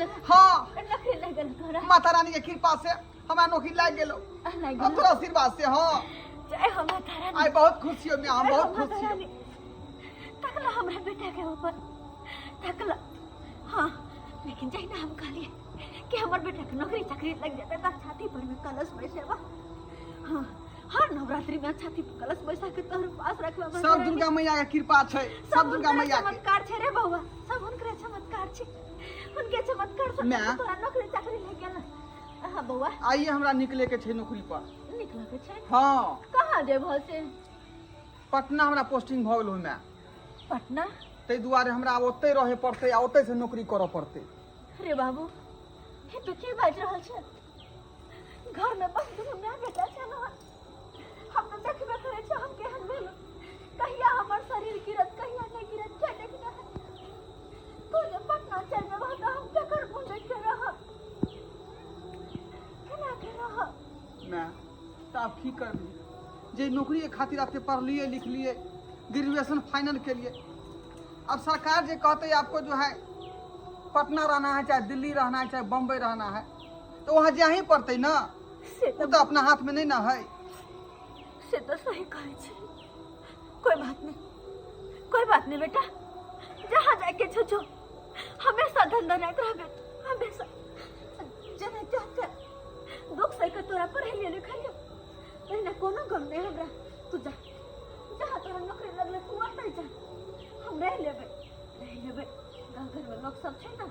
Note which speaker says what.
Speaker 1: हाँ।
Speaker 2: नौकरी लग गेल तोरा?
Speaker 1: माता रानी के कृपा से हमरा नौकरी लागि गेलो।
Speaker 2: लागि
Speaker 1: अब
Speaker 2: गेल।
Speaker 1: तोरा आशीर्वाद से। हाँ।
Speaker 2: जय हो माता रानी।
Speaker 1: आइ बहुत खुशी हो मैं, हम
Speaker 2: जय हो
Speaker 1: बहुत
Speaker 2: माता
Speaker 1: खुशी हो।
Speaker 2: रानी। तकला हमरा बेटा के ऊपर तकला। हाँ, लेकिन जहिना हम कहलिए कि हमर बेटा के नौकरी चाकरी लग जेतै तऽ छाती पर में कलश बैसेबा। हाँ, हर नवरात्रि में छाती पर कलश बैसा के तोहर पास रखबा माता
Speaker 1: सब
Speaker 2: रानी।
Speaker 1: दुर्गा मैया के कृपा छै, सब दुर्गा
Speaker 2: हुनकरे
Speaker 1: मैया के
Speaker 2: चमत्कार छै रे बौआ, सब हुनकरे चमत्कार छै, हुनके चमत्कार से
Speaker 1: माय।
Speaker 2: तोरा नौकरी चाकरी लग गेल। हाँ बौआ।
Speaker 1: आइए हमरा निकले के छै नौकरी पर।
Speaker 2: निकलऽ के छै?
Speaker 1: हाँ।
Speaker 2: कहाँ जेबह से?
Speaker 1: पटना हमरा पोस्टिंग भऽ गेल ओहिमे।
Speaker 2: पटना?
Speaker 1: ताहि दुआरे हमरा आब ओतहि रहय पड़तै आ ओतहि से नौकरी करऽ पड़तै।
Speaker 2: रे बाबू, हे तू की बाजि रहल छै? घर में बस दुनू माय बेटा छै ने। हम तऽ देखबे करै छी हम केहन भेल, कहिया हमर शरीर गिरत कहिया नहि गिरत के देखने है। तू जे पटना चलि जेबह तऽ हम केकर मुँह देख के रहब, केना के रहब?
Speaker 1: माय, तऽ आब की करबी? जे नौकरीके खातिर एते पढ़लिए लिखलिए, ग्रेजुएशन फाइनल केलिए, अब सरकार जे कहते आपको जो है पटना रहना है, चाहे दिल्ली रहना है, चाहे बम्बई रहना है, तो वहाँ जा ही पड़ते ना।
Speaker 2: से
Speaker 1: वो तो अपना हाथ में नहीं ना है।
Speaker 2: से तो सही कहै छी। कोई बात नहीं, कोई बात नहीं बेटा, जहाँ जाके छो छो हमेशा धन धनाइत रहबे, हमेशा। जेना चाहते दुख सहि के तोरा पढ़ेलियै लिखेलियै, तहिना कोनो गम नहि हमरा। तू जा, जहाँ तोरा नौकरी लगलै तू ओतहि जा, हम रहि लेबै, रहि लेबै। गाँव घरमे लोक सब छै ने,